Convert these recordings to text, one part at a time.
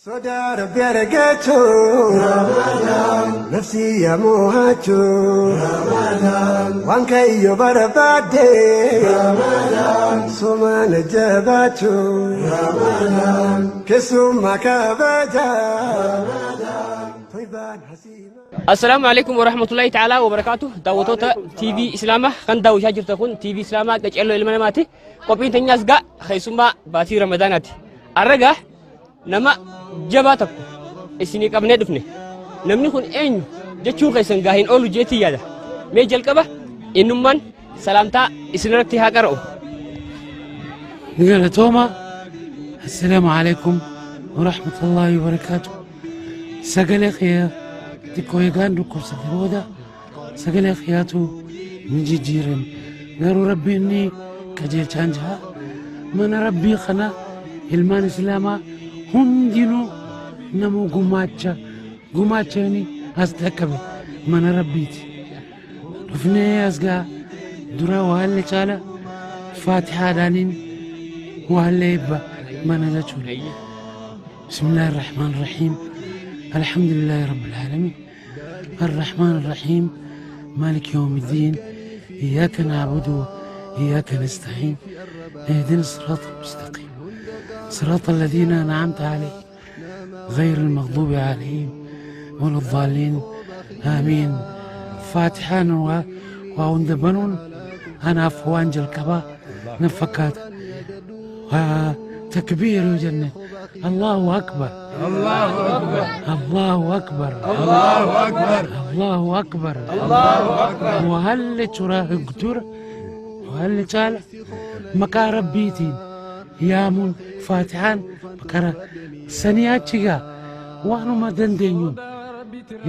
Sodaa Rabbi argachuu, nafsi yamuhachuu, waan kayyoo barbaadde, somaana jabaachuu, keessummaa kabajaa, toybaan hasiima. Assalaamu alaikum warahmatullahi ta'ala wabarakaatu. Daawwattoota TV Islaamaa kan daawwachaa jirtan kun TV Islaamaa qaceelloo ilma namaati. Qophiin teenyaas gaa keessummaa baatii Ramadaanaati. Arra gaa nama jabaa tokko isinii qabnee dhufne. Namni kun eenyu jechuun keessan gaa hin oolu jeetii yaada. Mee jalqaba innummaan salaamtaa isinirratti haa qara'u. Galatooma. Assalaamu alaikum warahmatullahi wabarakaatu. Sagalee kiyya xiqqoo eegaan dhukkubsate booda sagalee kiyyaatu ni jijjiirame. Garuu Rabbiin ni qajeelchaan jira. Mana Rabbii kana ilmaan Islaamaa hundinuu namuu gumaacha gumaachanii as dhaqqabe mana Rabbiiti. Dhufnee as gaa dura waallee caala faatihaadhaaniin waallee eebba mana jechuudha. بسم الله الرحمن الرحيم، الحمد لله رب العالمين، الرحمن الرحيم، مالك يوم الدين، إياك نعبد وإياك نستعين، اهدنا الصراط المستقيم، صراط الذين أنعمت عليهم غير المغضوب عليهم ولا الضالين، آمين. فاتحان وأوندبنون أنا أفوان جلكبا نفكات تكبير الجنة. الله أكبر، الله أكبر، الله أكبر، الله أكبر، الله أكبر، الله أكبر. وهل ترى اقتر وهل تعالى مكا ربيتين يامون فاتحان مكا سنياتشيغا وانو ما دندنيون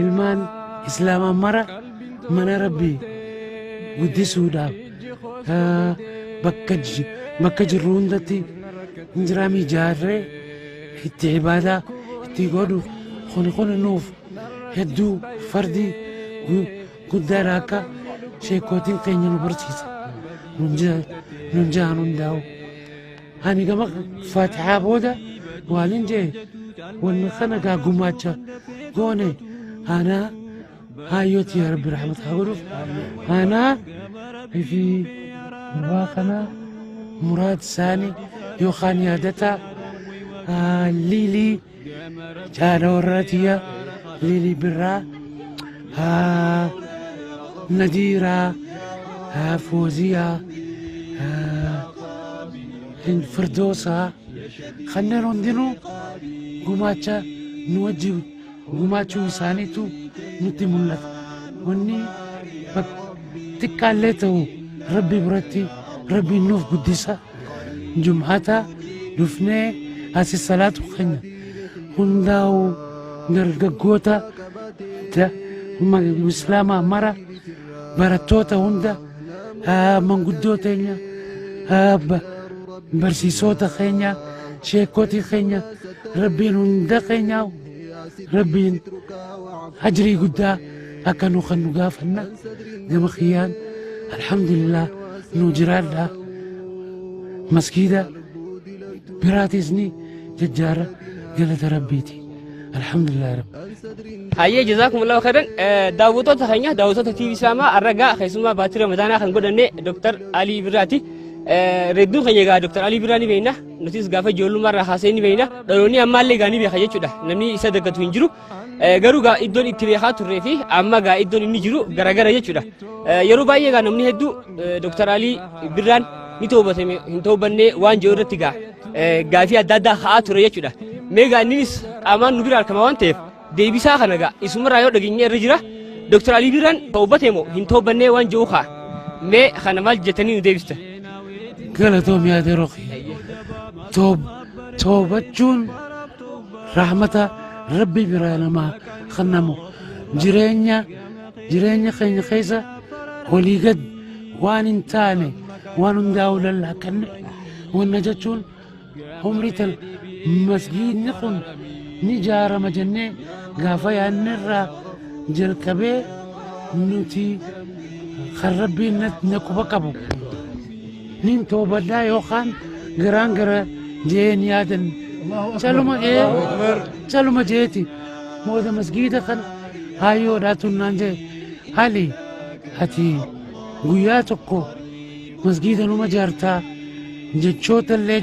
ilmaan islaamaa mara mana Rabbii guddisuudhaaf bakka jirru hundatti injiraamii ijaarree itti ibaadaa itti godhuuf kuni kun nuuf hedduu fardii guddaadha akka sheekootiin keenya nu barsiisa nun jahan hundaa'u. Ani gama faatihaa booda waan jee wanni kana gaa gumaacha goone anaa haayyooti yaa Rabbi rahmata haa godhuuf, anaa fi gurbaa kana Muraad Saani yookaan yaadataa Liilii jaala warraatiyya Liilii Birraa, Nadiiraa, Fooziyaa, Firdoosaa, kanneen hundinuu gumaacha nu wajjin gumaachuu isaaniitu nutti mul'ata. Wanni xiqqaallee ta'u Rabbi biratti Rabbiin nuuf guddisa. Jum'ata dhufnee asi salaatu keenya hundaa'u dargaggoota islaamaa mara, barattoota hunda, manguddoo teenya, barsiisota keenya, sheekootii keenya, Rabbiin hunda keenyaa Rabbiin ajrii guddaa akka nu kan nu gaafanna. Gama kiyyaan alhamdulillah nu jiraadha. Maskiida biraatis ni jajjaara, galata Rabbiiti, alhamdulillah Rabbi. Hayyee, jazaakumullahu khairan. Daawwattoota keenya, daawwattoota TV Islaamaa, arragaa keessumaa baatii Ramadaanaa kan godhanne Dr. Alii Birraati. Redduun keenya egaa Dr. Alii Birraa ni beekna. Nutis gaafa ijoollummaa irraa kaasee ni beekna. Dhaloonni ammaallee egaa ni beeka jechuudha. Namni isa daggatu hin jiru. Garuu gaa iddoon itti beekaa turree fi amma gaa iddoon inni jiru garagara jechuudha. Yeroo baay'ee gaa namni hedduu Dr. Alii Birraan ni toobatame hin toobanne waan jiru irratti gaa gaafii adda addaa ka'aa ture jechuudha. Mee gaa innis qaamaan nu bira argama waan ta'eef deebisaa kana gaa isumarraa yoo dhageenye irra jira. Dr. Alii Birraan toobate moo hin toobannee waan jiru kaa. Mee kana maal jettanii nu deebista? Galatoom yaada roqi. Toobachuun rahmata Rabbi biraa namaa kennamu. Jireenya keenya keessa olii gad waan hin taane waan hundaa'uu lallaaqanne wanna jechuun umrii tan masgiidni kun ni ijaarama jennee gaafa yaadne irraa jalqabee nuti kan Rabbiin na quba qabu nin toobadhaa yookaan garaan gara jeen yaadan Caluma ee caluma jeeti mooda masgiida kana hayyoodhaa tunnaan jee hali ati guyyaa tokko masgiida numa jaartaa jechoota illee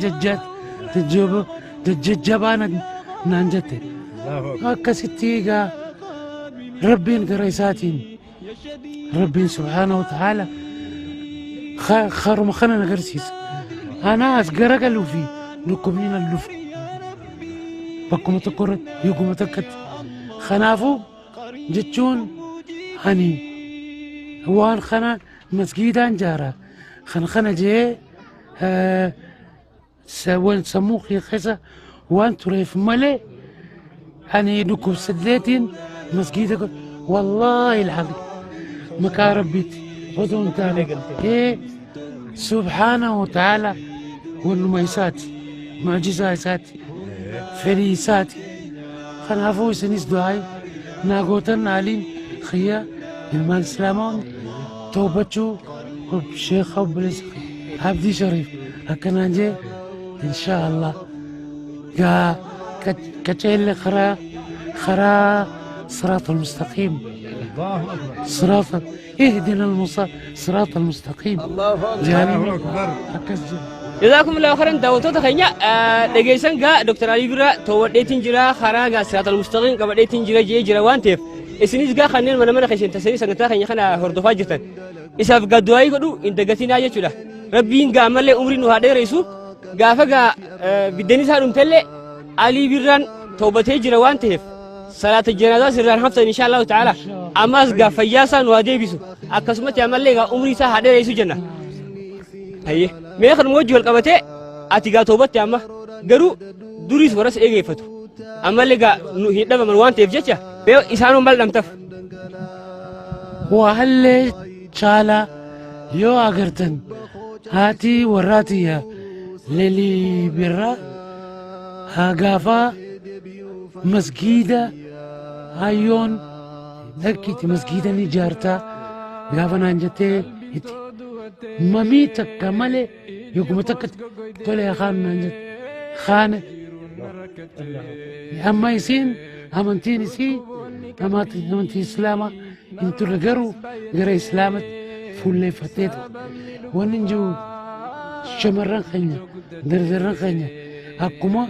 jajjabaa naan jette. Akkasitti egaa Rabbiin gara isaatiin Rabbiin subhaanahu wa ta'aala karuma kana na agarsiisa. Anaa as garagaluu fi dhukkubni nan dhufu bakkuma tokko irratti yoguma takkatti. Kanaafuu jechuun ani waan kana masgiidaan jaara kan kana jee sammuu kiyya keessa waan tureef malee ani dhukkubsadheetiin masgiida wallaahi alcadiim maqaa rabbiitti otoo hin taane ee subhaanahu wa ta'aala wannuma isaati mucjizaa isaati fedhii isaati. Kanaafuu isinis du'aayi naa gootan aliin kiyya ilmaan islaamaa toobachuu sheekha obboleessa Abdii Shariif akkanaan jee insha Allah gaa qaceelle karaa karaa صراط المستقيم صراط اهدنا الصراط المستقيم الله أكبر. Akkas jedhu. Jazakumullahu khairan daawwattoota keenya dhageessan gaa Dr. Alii Birraa toowwadheetiin jira karaa gaa siraatal mustaqiim qabadheetiin jira jee jira waan ta'eef isinis gaa kanneen mana mana keessan tasanii sagantaa keenya kana hordofaa jirtan isaaf gaa du'aayii godhu hin dagatinaa jechuudha. Rabbiin gaa ammallee umrii nu haa dheeressu gaafa gaa biddeen isaa dhumtellee Alii Birraan toobatee jira waan ta'eef salaata janaazaa sirraan haftan insha Allahu ta'ala ammas gaa fayyaa isaa nu haa deebisu akkasumatti ammallee gaa umrii isaa haa dheeressu jenna. Hayyee mee kanuma wajji wal qabatee ati gaa toobatte amma garuu duriis warras eegeeffatu ammallee gaa nu hin dhabaman waan ta'eef jecha mee isaanoo maal dhamtaf. Waallee caalaa yoo agartan haati warraatiyya Lelii Birraa haa gaafaa masgiida hayyoon dhaqqiti masgiida ni ijaartaa gaafa naan jettee itti mamii takka malee yoguma takka tole kaan naan jette kaane amma isiin amantiin isii amantii islaamaa hin turre garuu gara islaamatti fuulleeffatteeti wanni hin jiru shamarran keenya dardarran keenya akkuma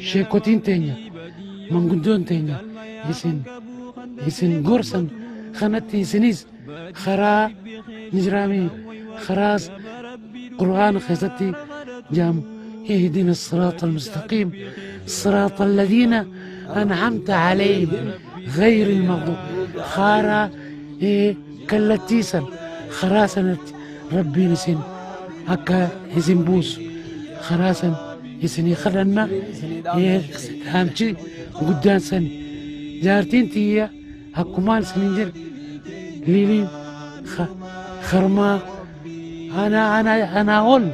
sheekotiin teenya manguddoon teenya isin gorsan kanatti isinis karaa nijraamii karaa qur'aana keessatti jaamu اهدنا الصراط المستقيم صراط الذين أنعمت عليهم غير المغضوب خارا إيه كالتيسا خراسنة ربي نسين هكا يسن بوس خراسن يسن يخرنا إيه هامشي قدان سن جارتين تيا هكومان سننجر ليلين خرما أنا أنا أنا أقول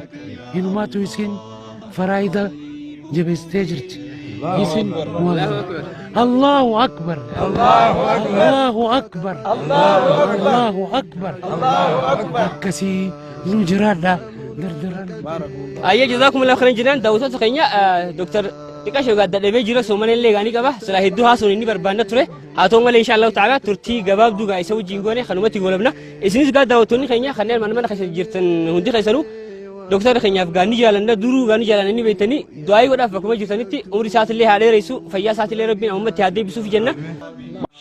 إنه ما تويسين فرايدة جبستجرت يسن الله أكبر الله أكبر الله أكبر الله أكبر الله أكبر. كسي نجرادا دردران. Ayyee jazakumullahu khairan jennaan daawwattoota keenya Dr. Xiqqaa gaa dadhabee jira soomana illee gaanii qaba silaa hedduu haasawni inni barbaanna ture haa ta'u malee insha Allahu ta'ala turtii gabaabduu gaa isa wajjin goone kanumatti goolabna isinis gaa daawwattoonni keenya kanneen mana mana keessa jirtan hundi keessanuu Doktara keenyaaf gaa ni jaalanna duruu gaa ni jaalanna ni beektanii du'aayii godhaaf bakkuma jirtanitti umrii isaatillee haa dheeressu fayyaa isaatillee rabbiin ammatti haa deebisuuf jenna.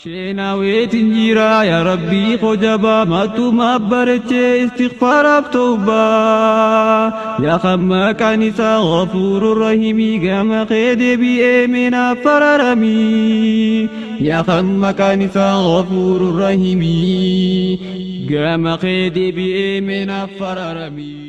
Sheenaaweetiin jira yaa Rabbii koo jabaa matumaa bareechee istighfaaraaf tawbaa yaa kan maqaan isaa Ghafuurur Rahiimii gama kee deebi'ee meenaaf fararamii yaa kan maqaan isaa Ghafuurur Rahiimii gama kee deebi'ee meenaaf fararamii.